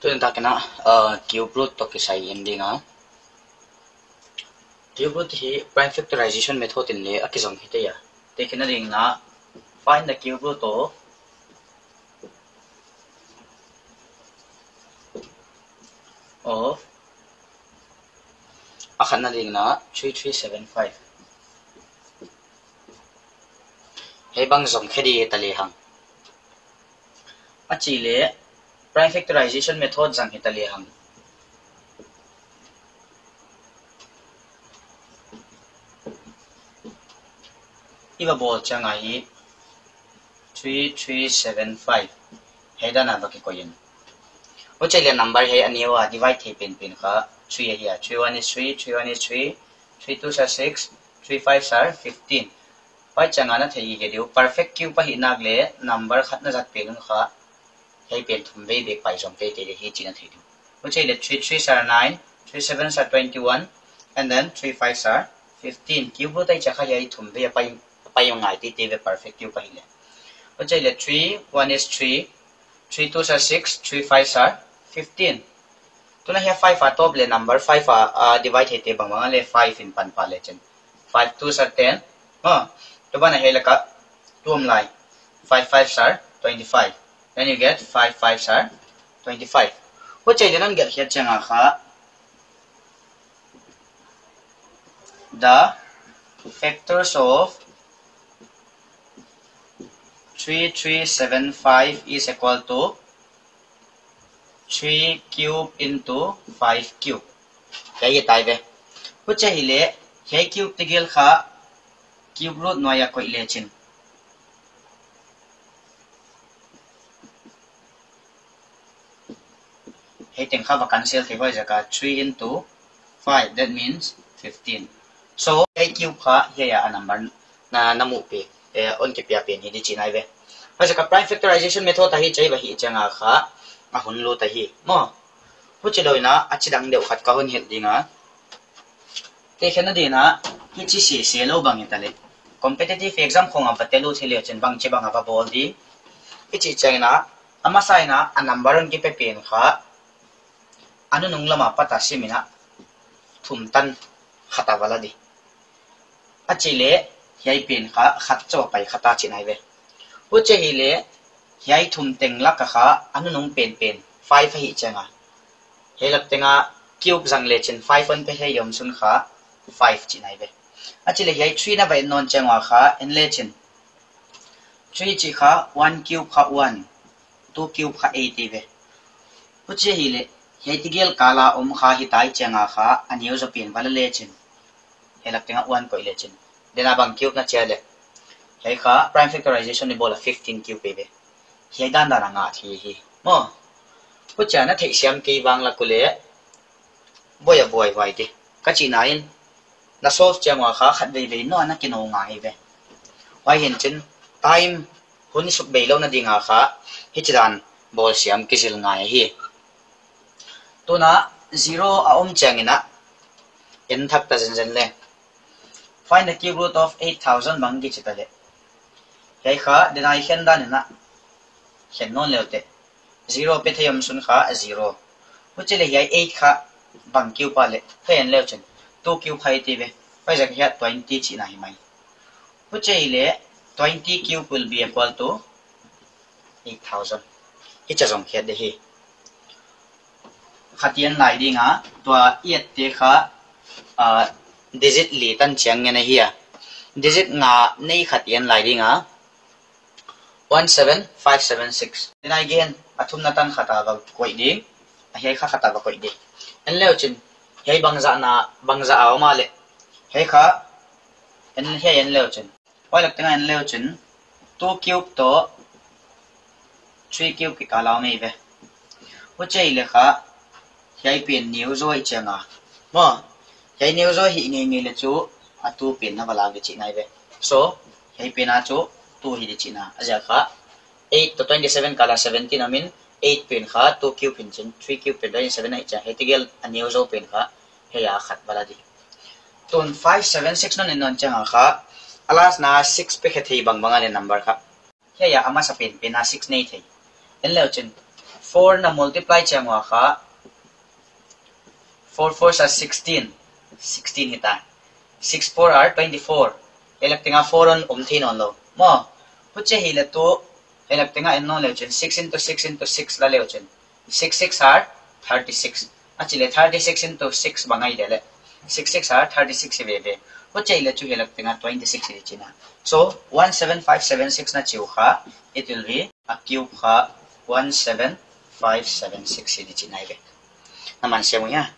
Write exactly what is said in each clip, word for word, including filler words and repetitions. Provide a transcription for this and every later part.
Tun tak in a, uh, cube root toh kisai in ding a. Cube root hi prime factorization method in leng a kizom hi tei a. Tehkhinna ding in a, find the cube root of, of, a khatna ding in a, three three seven five. Hiai bang zom khe di ta lehang. A chih leh, prime factorization method zang hi ta lehang. I va bawl chiang a hi three three seven five. Hiai dan a va kikoih in. Huchi leh number hiai a neu a divide theih penpen kha three ahi a. Three one is three, three one is three, three twos are six, three fives are fifteen. Huai chiang a na theih gige diu, perfect cube ahih nak leh number khat na zat pen un kha hiai pen thum vei bek pai zom teitei hi chih na theih diu. Huchi leh three threes are nine, three sevens are twenty-one, and then three fives are fifteen. Cube root ahih chiang kha hiai thum vei a pai, a pai ngai teitei ve perfect cube ahih leh. Huchi leh three one is three, three twos are six, three fives are fifteen. Tun a hiai five a tawp leh number five a, a divide theihte bangbang a leh five in pan pah lechin five twos are ten. Ha, tu ban a hiai laka tuam lai. Five fives are twenty-five. Then you get five fives are twenty-five. Huchi leh non gelh khiat chiang a kha, the factors of three three seven five is equal to three cube into five cube. Hiai hi tai ve. Huchi hileh, hiai cube tegel kha cube root nuai a koih lechin. Hiai teng kha va cancel thei, huaiziak a three into five, that means fifteen. So, hiai cube kha hiai a number na, na muh pen, eh, hon kipia pen hi di chihna hi ve. Huaiziak a prime factorization method ahi chih va hih chiang a kha, a hun lut ahi. Maw, huchilou in a, a chidang deuh khat ka hon hilh ding a. Tehkhinna ding in a, hichi sese lou bang hi ta leh. Competitive exam khong a va tel ut hi lechin bangchibang a va bawl di. Hichi chiang in a, a masa in a, a number hon kipe pen kha, a nunung lam apat a sim in a, thum tan khat a va la di. A chih leh, hiai pen kha khat chauh pai khat a chihna hi ve. Huchi hileh, hiai thum teng lak a kha, a nunung penpen, five ahih chiang a. Hiai lak teng a cube zang lechin five hon pe thei om sun kha, five chihna hi ve. A chih leh hiai three na va en nawn chiang ua kha, en lechin. Three chih kha, one cube kha one, two cube kha eight hi ve. Huchi hileh, hiai tegel kal a om kha hi tai chiang a kha, a neu zaw pen va la lechin. Hiai lak teng a one koih lechin. Then a bang cube na chia leh. Hiai kha prime factorization i bawl a fifteen cube hi ve. Hiai dandan a ngah thei hi. Maw. Huchi a na theihsiam kei vang lak uleh. Buai a buaihuai di. Ka chihna in. Na solve chiang ua kha khat veivei nou a na kinou ngai ve. Huai hinchin time hun suk bei lou na ding a kha. Hichidan bawl siam kizil ngai hi. Tun a zero a om chiang in a. En thak ta zenzen leh. Find the cube root of eight thousand bang kichi ta leh. Hiai kha, then a i khen dan in a. Khen nawn leu te. Zero pe thei om sun kha, zero. Huchi leh hiai eight kha bang cube a leh. Hiai en leu chin. Two cube kha eight hi ve. Huaiziak a hiai twenty chihna hi mai. Huchi leh twenty cube will be equal to eight thousand. Hichi a zom khiat di hi. Khat i en lai ding a, tua i et te kha, ah, digit li tan chiang ngen ahi a. Digit nga nei khat i en lai ding a, one seven five seven six. Then a i gen, a thumna tan khat a va koih ding, a hiai kha khat a va koih ding. En leu chin, hiai bangzah na, bangzah a om a leh. Hiai kha, en hiai en leu chin. Huai lak teng a en leu chin, two cube toh three cube kikal a om hi ve. Huchi leh kha, hiai pen neu zaw hi chiang a. Maw, hiai neu zaw hi ngeingei leh chu, a two pen na va lak di chihna hi ve. So, hiai pen a chu, two hi di chihna. A ziak kha, eight toh twenty seven kal a seventeen om in, eight pen kha, two cube hinchin, three cube pen twenty seven ahih chiang, hiai tegel a neu zaw pen kha, hiai a khat va la di. Tun five seven six non en nawn chiang a kha, a last na six pe khe thei bangbang a leh number kha. Hiai a masa penpen a six nei thei. En leu chin, Four na multiply chiang ua kha, four fours are sixteen, sixteen hita. Six four are twenty-four. Hiai lak tengah four hon om thei nawn lou. Maw, huchi hileh tu, hiai lak tengah en nawn leu chin, six into six into six la leu chin, six six are thirty-six. A chih leh thirty-six into six bang ahi dia leh, six six are thirty-six hi veve. Huchi hileh chu hiai lak tengah twenty-six hi di chihna. So one seven five seven six na chi uh kha, it will be a cube kha one seven five seven six hi di chihna hi ve. Na man siam uh hia?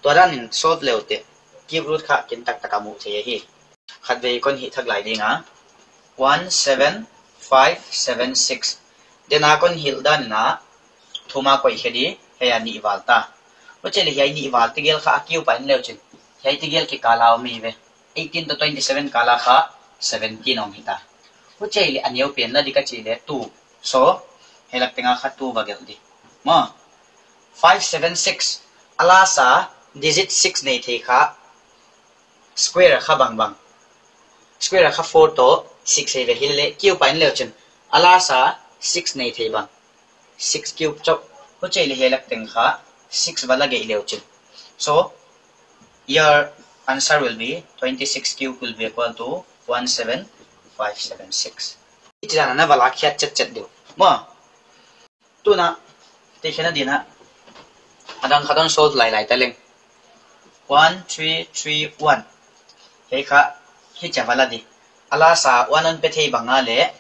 Tua dan in solve leu teh, cube root kha kin taktak a muh theih ahi. Khatvei kon hih thak lai ding a, one seven five seven six. Dena kon hilh dan in a, thum a koih khe di, hiai a nih val ta. Huchi leh hiai nih val tegel kha a cube a en leu chin, hiai tegel kikal a om hi ve. Eighteen toh twenty-seven kal a kha seventeen om hita. Huchi leh a neu pen la di ka chih leh two. So hiai lak tengah kha two va gelh di. Maw, five seven six, a last a digit six nei thei kha square a kha bangbang. Square a kha four toh six hi ve, hileh cube a en leu chin, a last a six nei thei bang, six cube chauh. Huchi leh hiai lak teng kha six va la gei leu chin. So your answer will be twenty-six cube will be equal to one seven five seven six. Hichi dan a na va lakkhiat chetchet di uh. Maw, tuna, theihkhelhna ding a, a dang khat hon solve lailai ta leng. One three three one. Hiai kha hichia va la di. A last a one hon pe thei bang a leh,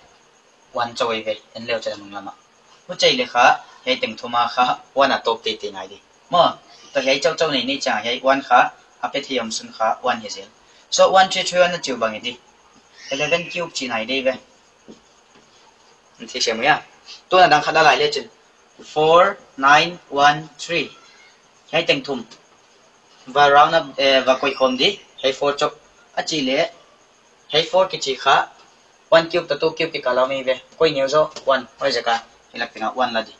one chauh hi ve, en leu chin a nung lam a. Huchi leh kha, hiai teng thum a kha one a tawp teitei ngai di. Maw, toh hiai chauh chauh nei nei chiang a hiai one kha a pe thei om sun kha one hi zel. So one three three one na chi uh bang hi di, eleven cube chihna hi di ve. Theisiam uh hia? Tuna dang khat la lai leu chin, four nine one three. Hiai teng thum va round up, eh, va koih khawm di, hiai four chauh. A chih leh hiai four kichi kha one cube toh two cube kikal a om hi ve. Koih neu zaw one, huaiziak a hiai lak tengah one la di.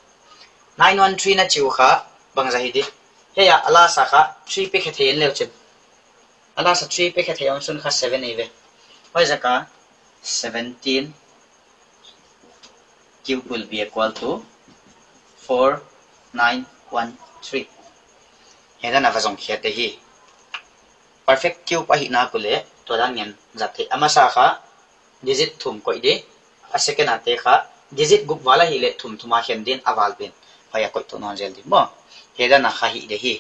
Nine one three na chi uh kha bangzah hi di? Hiai a, a last a kha three pe khe thei en leu chin, a last a three pe khe thei om sun kha seven hi ve. Huaiziak a seventeen cube will be equal to four nine one three. Hiai dan a va zong khiat di hi. Perfect cube ahihna uh leh tua dan ngen zat theih. A masa kha digit thum koih di, a second a te kha digit guk val ahihleh thum thum a khen din, a val pen huai a koih tou nawn zel di maw. Hiai dan a kha hih di hi.